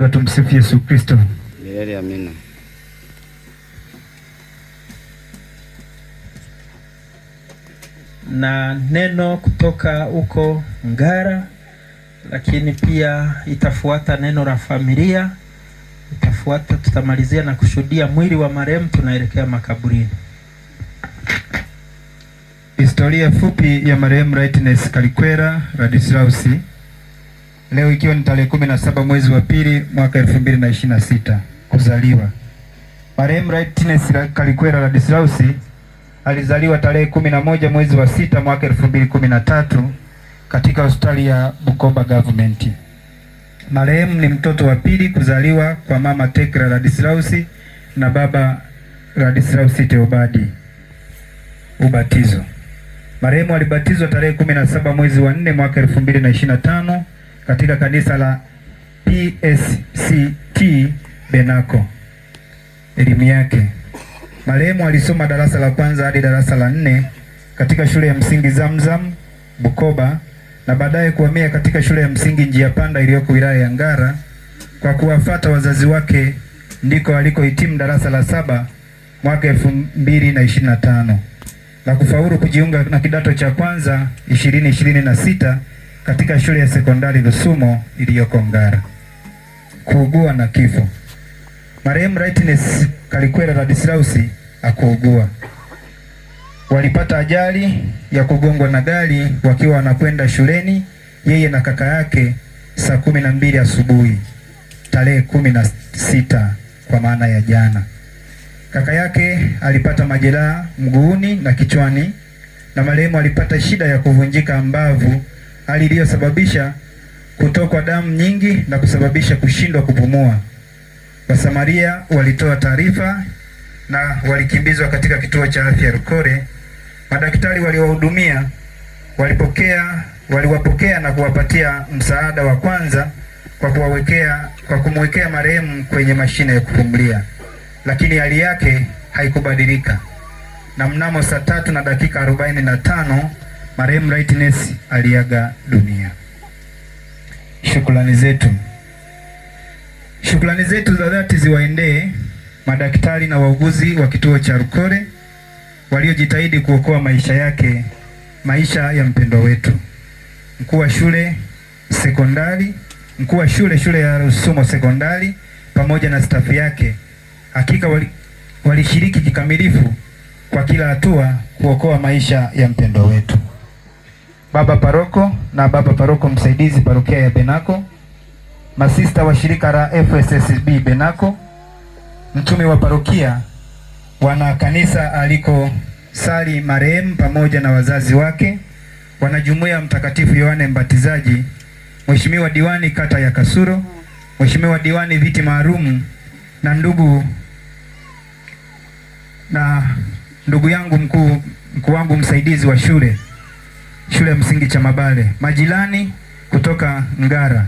Tumsifu Yesu Kristo. Milele amina. Na neno kutoka huko Ngara, lakini pia itafuata neno la familia, itafuata, tutamalizia na kushuhudia mwili wa marehemu, tunaelekea makaburini. Historia fupi ya marehemu Rightness Kalikwera Ladislaus, leo ikiwa ni tarehe 17 mwezi wa pili mwaka 2026. Kuzaliwa. Marehemu Rightness Kalikwera Ladislaus alizaliwa tarehe 11 mwezi wa 6 mwaka 2013 katika hospitali ya Bukoba Government. Marehemu ni mtoto wa pili kuzaliwa kwa mama Tekra Ladislaus na baba Ladislaus Teobadi. Ubatizo. Marehemu alibatizwa tarehe 17 mwezi wa 4 mwaka 2025 katika kanisa la PSCT Benako. Elimu yake. Marehemu alisoma darasa la kwanza hadi darasa la 4 katika shule ya msingi Zamzam Bukoba na baadaye kuhamia katika shule ya msingi Njia Panda iliyoko wilaya ya Ngara kwa kuwafata wazazi wake, ndiko alikohitimu darasa la 7 mwaka 2025 na kufaulu kujiunga na kidato cha kwanza 2026 katika shule ya sekondari Rusumo iliyoko Ngara. Kuugua na kifo. Marehemu Rightness Kalikwera Ladislaus akuugua. Walipata ajali ya kugongwa na gari wakiwa wanakwenda shuleni, yeye na kaka yake, saa 12 asubuhi tarehe 16 kwa maana ya jana. Kaka yake alipata majeraha mguuni na kichwani, na marehemu alipata shida ya kuvunjika mbavu, hali iliyosababisha kutokwa damu nyingi na kusababisha kushindwa kupumua. Wasamaria walitoa taarifa na walikimbizwa katika kituo cha afya Rukore. Madaktari waliowahudumia waliwapokea na kuwapatia msaada wa kwanza kwa kumwekea marehemu kwenye mashine ya kupumulia, lakini hali yake haikubadilika, na mnamo saa 3:45 marehemu Rightness aliaga dunia. Shukrani zetu. Shukrani zetu za dhati ziwaendee madaktari na wauguzi wa kituo cha Rukore waliojitahidi kuokoa maisha yake, maisha ya mpendwa wetu. Mkuu wa shule sekondari, mkuu wa shule ya Rusumo sekondari pamoja na stafu yake, hakika walishiriki kikamilifu kwa kila hatua kuokoa maisha ya mpendwa wetu. Baba paroko na baba paroko msaidizi parokia ya Benako, masista wa shirika la FSSB Benako, mtume wa parokia, wana kanisa aliko sali marehemu pamoja na wazazi wake, wanajumuiya Mtakatifu Yohane Mbatizaji, Mheshimiwa diwani kata ya Kasuro, Mheshimiwa diwani viti maalum na ndugu yangu mkuu wangu msaidizi wa shule ya msingi cha Mabale, majirani kutoka Ngara,